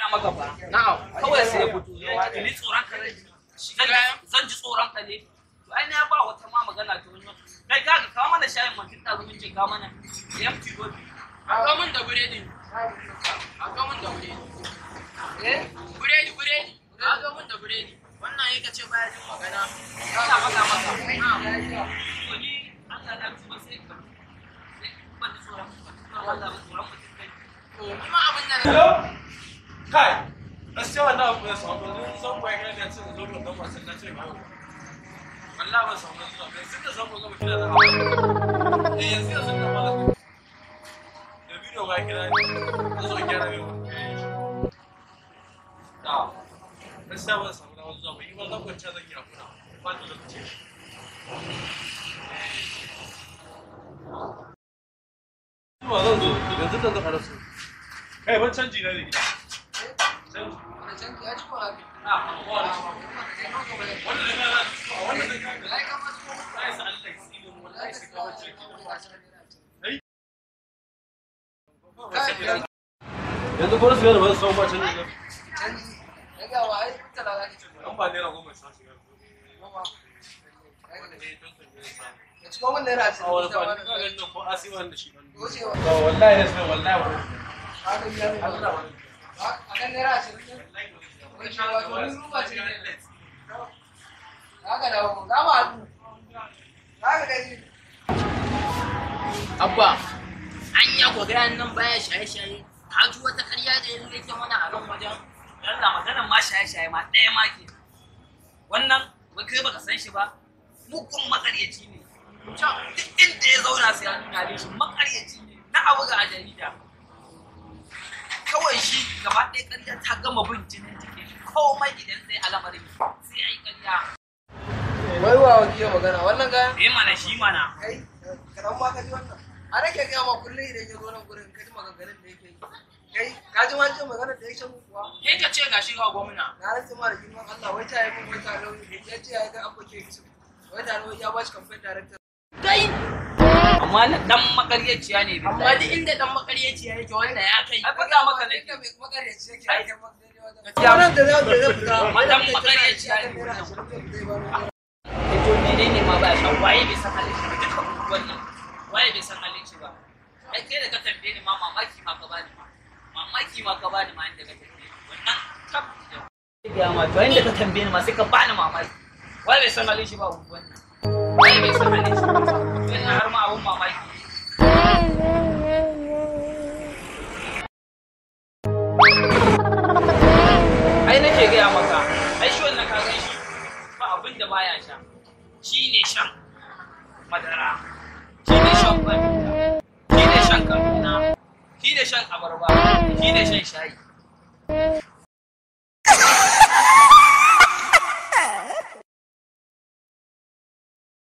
Maka ba. Na'am. Kawai sai ya fito. Ya ce ni tsoron ka ne. Zan ji tsoron ka ne. To ai na ba wata ma magana ta wani. Kai kaga kawo mana shayin man tun ɗazu mun ce kawo mana. Empty gobi. A kawo min da biredi. A kawo min da biredi. Eh? Biredi biredi. A kawo min da biredi. Wannan yake ce baya jin magana. Ina faɗa maka. To ni Allah na tuba sai ka. Sai ban ji tsoron Allah ba tsoron mutum kai. To ni ma abin da Hello? Kai, gaskiya wannan abu ya samu wani zan kwaya gina da cin zo don wasan na ce ba. Wallahi ban samu zuwa ba. Yanzu da zan gama kira da hawa. Eh yanzu yanzu da mala. Da bidiyo ba kira ni. Zan zo gyara mai wani. Da. Gaskiya ban samu damar zuwa ba. Ni ba zan kwanciya zan yi hakura. Ba da lokaci. Ba zan zo yanzu da zan fara su. Kai ban canji na ne gida. Canji. Wani canji ya ci ko haka? Wannan da kana wannan da kana Ai kama ci ko sai sa Allah ya tsine mu wallahi sai ka wace ki. Kai, Yanzu ko su yana ba su ba canji ne. canji. Ya ga wa ai mutala za ki ci. An ba naira goma sa shiga. Goma. Eh don san ne sa. Ya ci ko mun naira ashirin. A wani fa ni ka ganin ko asiwan da shi ban. Wucewa. To wallahi ne sai wallahi ba. Ka ga biya ne. Allah wallahi. A kan naira ashirin ne? Wucewa to ni ruba ce ne. Za ka dawo, za mu haɗu. Za ka gani. Abba, an ya gogaran nan baya shaye-shaye. Ka ji wata ƙarya da yanzu yake mana a nan wajen. Allah maganan ma shaye-shaye ma ɗaya ma ke. Wannan ba kai baka san shi ba. Mugun makaryaci ne. Duk inda ya zauna sai ya nuna shi makaryaci ne. Na abu ga a jarida. Kawai shi gaba ɗaya ƙarya ta gama bin jinin jikin shi. Komai idan zai al'amarin sai ya yi ƙarya. Wai wa wakil magana wannan gayan? Eh mana shi mana. Kai, karan ma ka ji wannan. A nake gaya ma kullum idan ya zo nan gurin ka ji maganganun da yake yi. Kai, ka ji wancan maganar da yake mun kuwa? Kai ka ce gashi ga gwamna. Na rantse ma da girman Allah wai ta yi mun wai ta rauni ya ce ya ga abba ke su. Wai ta rauni ya ba shi campaign director. Kai! Amma na ɗan makaryaciya ne. Amma duk inda ɗan makaryaciya yake wanda ya kai. Ai faɗa maka nake. Inda mai makaryaci yake Ai. ya kai maka daidai wajen. Gaskiya. Wannan da zai da zai fita. Amma dan makaryaciya ne Naira ashirin zai fita ya bar wajen. To menene ma ba sha waye bai san halin shi ba duka wannan waye bai san halin shi ba ai kai da ka tambaye ni ma mamaki ma ka bani ma mamaki ma ka bani ma inda ka tambaye ni wannan tab da ma to inda ka tambaye ni ma sai ka bani mamaki waye bai san halin shi ba wannan waye bai san halin shi ba wannan har ma abun mamaki ai nake gaya maka ai shi wannan ka gan shi ba abin da baya sha shi ne shan madara shi ne shan kwamfuta shi ne shan kaduna shi ne shan abarba shi ne shan shayi.